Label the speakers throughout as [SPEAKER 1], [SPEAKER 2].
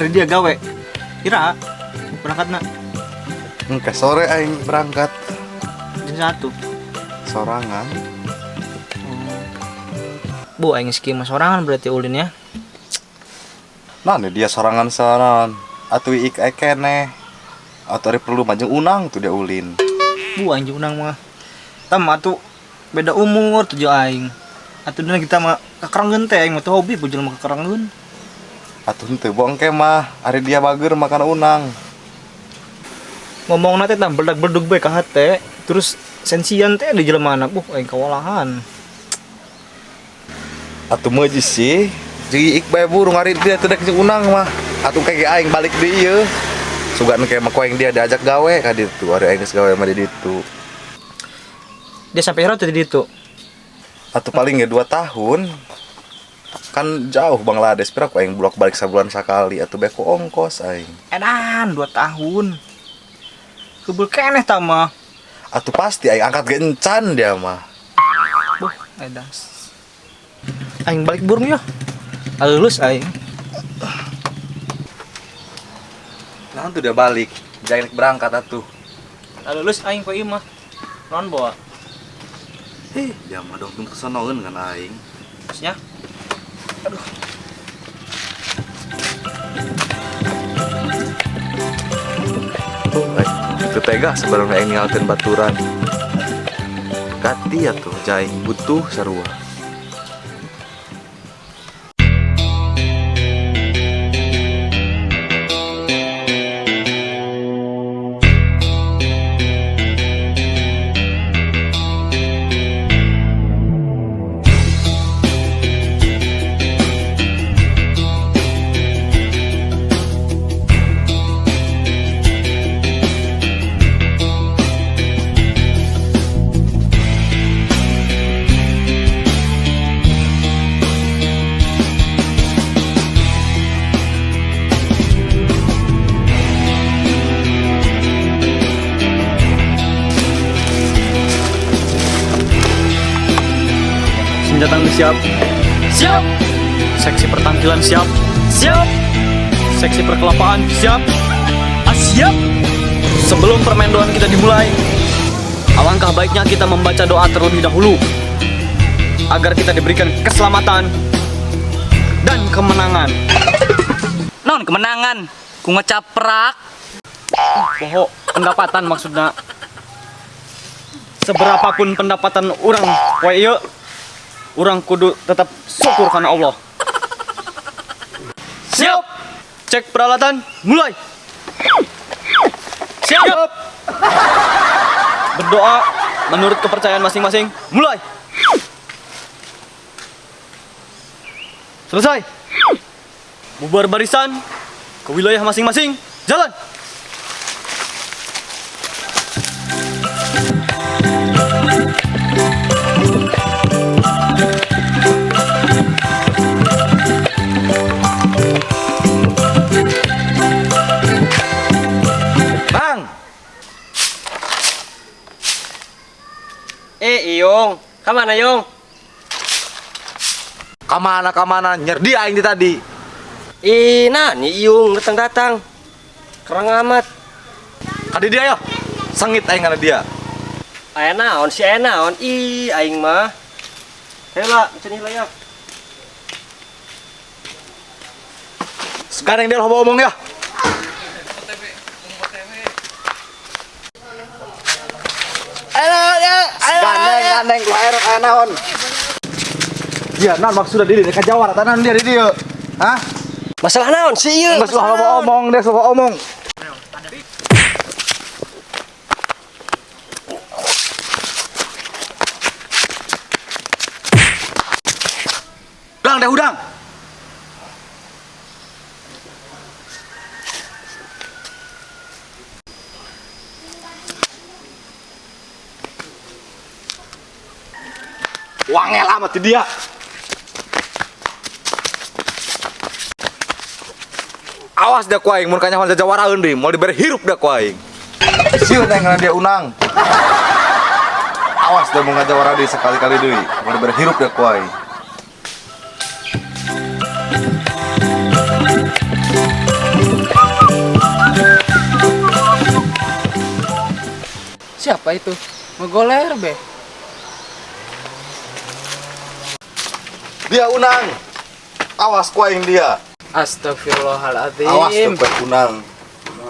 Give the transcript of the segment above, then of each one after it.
[SPEAKER 1] Ari dia gawe. Ira berangkatna.
[SPEAKER 2] Engke sore aing berangkat.
[SPEAKER 1] Jam 1.
[SPEAKER 2] Sorangan.
[SPEAKER 1] Bu, aing geus kieu mah sorangan berarti ulin ya.
[SPEAKER 2] Nah, nih dia sorangan sorangan. Atuh ik keneh. Atuh ari perlu mah jeung unang tuh dia ulin.
[SPEAKER 1] Bu, aing jeung unang mah. Tam atuh beda umur tuh jeung aing. Atuh dina kita mah kakeranggeun teh aing mah teu hobi bu jelema kakeranggeun.
[SPEAKER 2] Atuh henteu bongke mah, ari dia bager makan unang.
[SPEAKER 1] Ngomongna teh tah bedag-bedug bae ka hate, terus sensian teh di jelema na, buh aing kawalahan.
[SPEAKER 2] Atuh meujis sih, jeung ik bae burung ari dia teu dek jeung unang mah. Atuh kege aing balik deui ieu. Sugan ke mah ku aing dia diajak gawe ka ditu, ari aing geus gawe mah di ditu.
[SPEAKER 1] Dia sampai hero teh di ditu.
[SPEAKER 2] Atuh paling ge 2 tahun. Kan jauh Bangladesh, pira ku aing bolak-balik sabulan sakali atuh bae ku ongkos aing.
[SPEAKER 1] Edan 2 tahun. Kebel keneh tah mah.
[SPEAKER 2] Atuh pasti aing angkat ge encan dia mah.
[SPEAKER 1] Buh, edan. Aing balik burung ya. Alus aing.
[SPEAKER 2] Nah, tuh dia balik. Jangan berangkat atuh.
[SPEAKER 1] Alus aing poe ieu mah. Non bawa.
[SPEAKER 2] Dia mah dong kesonoeun kan aing.
[SPEAKER 1] Maksudnya? Aduh.
[SPEAKER 2] Oh, itu tega sebenarnya aing ninggalkeun baturan. Kati atuh jaing butuh sarua.
[SPEAKER 3] Senjata siap. Siap. Seksi pertangkilan siap. Siap. Seksi perkelapaan siap. Siap. Sebelum permendoan kita dimulai, alangkah baiknya kita membaca doa terlebih dahulu agar kita diberikan keselamatan dan kemenangan.
[SPEAKER 4] Non kemenangan, ku ngecaprak.
[SPEAKER 3] Poho, pendapatan maksudnya. Seberapapun pendapatan orang, poe ieu, orang kudu tetap syukur karena Allah. Siap. Cek peralatan, mulai. Siap. Berdoa menurut kepercayaan masing-masing, mulai. Selesai. Bubar barisan ke wilayah masing-masing, jalan.
[SPEAKER 2] Bang.
[SPEAKER 4] Iyong, kamana Yong?
[SPEAKER 2] Kamana kamana nyerdi aing di tadi.
[SPEAKER 4] Nah nih Iyung datang-datang. Kerang amat.
[SPEAKER 2] Kadi dia ya. Sengit aing kana dia.
[SPEAKER 4] Aya naon si aya naon? Ih, aing mah. Heula, cenah heula ya.
[SPEAKER 2] Sekarang dia loba omong ya. Gandeng, gandeng, ku air aya naon? Ya, naon maksudna di dieu ka jawara tanan dia di dieu. Hah?
[SPEAKER 4] Masalah naon sih ieu?
[SPEAKER 2] Masalah loba omong dia loba omong. Udang deh udang. Wangel amat di dia. Awas dah ku aing mun kanyahoan jajawaraeun deui, moal dibere hirup dah ku aing. Sieun aing kana dia unang. Awas dah mun ngajawara deui sekali-kali deui, moal dibere hirup dah ku aing.
[SPEAKER 5] Siapa itu? Ngegoler be.
[SPEAKER 2] Dia unang. Awas ku aing dia.
[SPEAKER 5] Astagfirullahaladzim.
[SPEAKER 2] Awas tuh ku unang.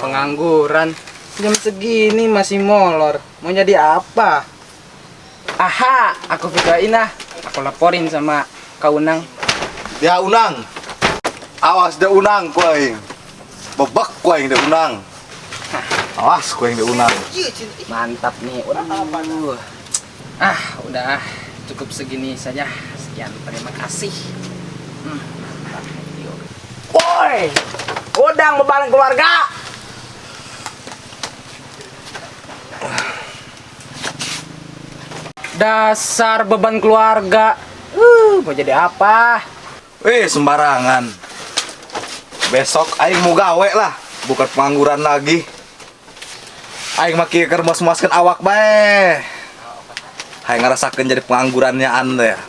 [SPEAKER 5] Pengangguran. Jam segini masih molor. Mau jadi apa? Aha, aku videoin ah. Aku laporin sama Kak Unang.
[SPEAKER 2] Dia unang. Awas dia unang ku aing. Bebek ku aing dia unang. Awas ku aing dia unang.
[SPEAKER 5] Mantap nih. Waduh. Ah, udah cukup segini saja. Sekian, terima kasih. Mantap. Woi, udang beban keluarga. Dasar beban keluarga. Mau jadi apa?
[SPEAKER 2] Weh, sembarangan. Besok aing mau gawe lah, bukan pengangguran lagi. Aing mah kieu keur muas-muaskeun awak bae. Aing ngarasakeun jadi penganggurannya anda ya.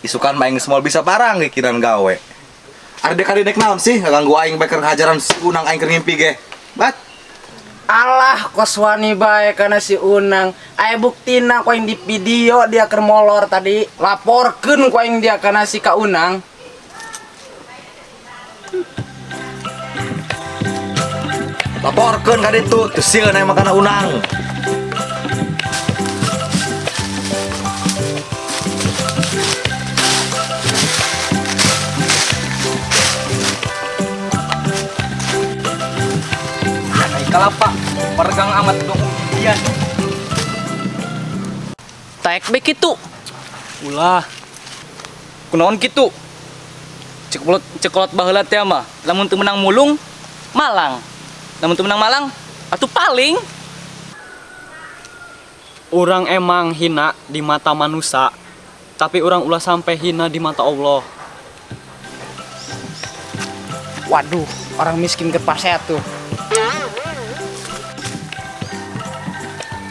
[SPEAKER 2] Isukan mah aing geus moal bisa barang kikiran gawe. Ari dek kali nek naon sih ngaganggu aing bae keur hajaran si Unang aing keur ngimpi ge. Bat.
[SPEAKER 5] Alah, kos wani bae kana si Unang. Aya buktina ku aing di video dia keur molor tadi. Laporkeun ku aing dia kana si Ka Unang.
[SPEAKER 2] Laporkeun ka ditu, teu sieun aya makana Unang.
[SPEAKER 3] Naik kelapa, peregang amat dong impian.
[SPEAKER 4] Taek be kitu.
[SPEAKER 3] Ulah. Kunaon kitu? Cekolot baheula teh mah, lamun teu menang mulung, malang. Lamun teu menang malang, atuh paling.
[SPEAKER 6] Urang emang hina di mata manusia, tapi urang ulah sampai hina di mata Allah.
[SPEAKER 5] Waduh, orang miskin kepaset tuh.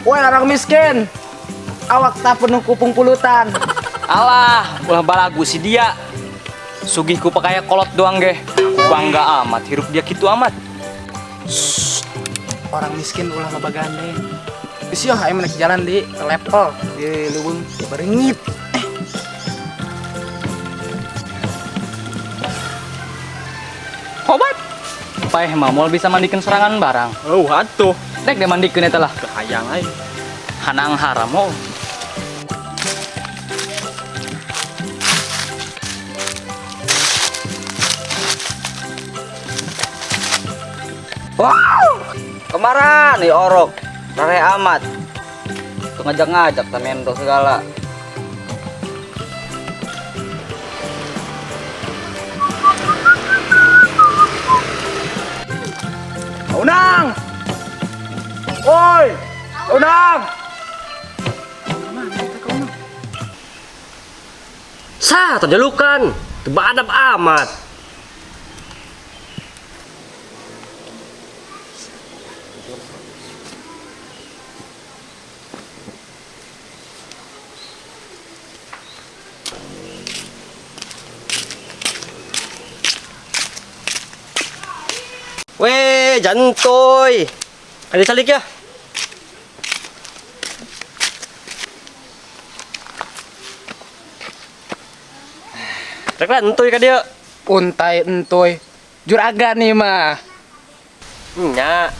[SPEAKER 5] Woi orang miskin, awak tak penuh kupung pulutan.
[SPEAKER 3] Alah, ulah balagu si dia. Sugih ku pakaya kolot doang geh. Bangga amat hirup dia kitu amat.
[SPEAKER 5] Shh, orang miskin ulah loba gandeng. Geus yeuh aing menek jalan di ke level di leuweung beringit.
[SPEAKER 3] Obat. Paeh mah moal bisa mandikeun sorangan barang.
[SPEAKER 6] Oh, atuh.
[SPEAKER 3] Dek deh mandikeun eta lah.
[SPEAKER 6] Kahayang aing.
[SPEAKER 3] Hanang haram oh.
[SPEAKER 4] Wow, kemarin nih orok, rare amat. Tuh ngajak-ngajak tamendo segala.
[SPEAKER 5] Unang! Woi! Unang!
[SPEAKER 4] Sah, terjelukan. Tebadap amat. Weh, jantoy. Ada calik ya? Rek lah entoy ka dia.
[SPEAKER 5] Untai entoy. Juragan nih mah.
[SPEAKER 4] Nya.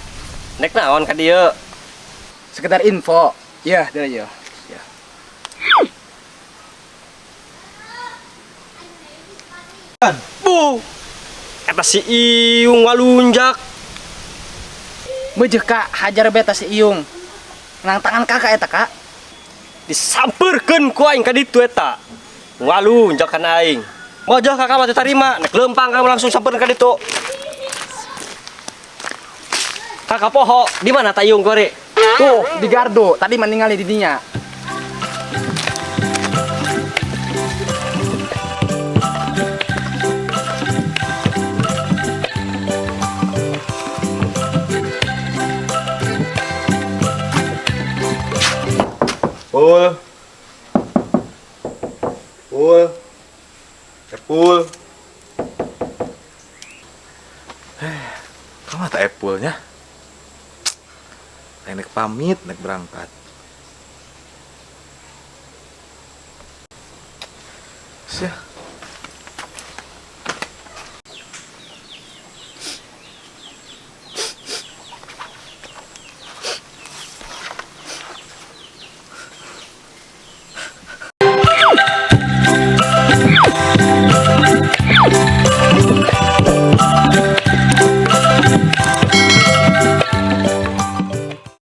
[SPEAKER 4] Nek naon ka dia?
[SPEAKER 5] Sekedar info. Ya, dia aja. Ya.
[SPEAKER 4] Bu. Eta si Iung walunjak.
[SPEAKER 5] Meujeuk kak, hajar beta si Iung. Nang tangan kakak eta kak.
[SPEAKER 4] Disampeurkeun ku aing ka ditu eta. Walunjak kana aing. Mojah kakak mah teu tarima, nek leumpang kamu langsung sampeurkeun ka ditu. Kakak poho, di mana ta Iung kore?
[SPEAKER 5] Tuh, di gardu. Tadi meninggal di dinya.
[SPEAKER 2] Pul. Pul. Epul. Kamu tak Epulnya? Aing nek pamit nek berangkat. Sia.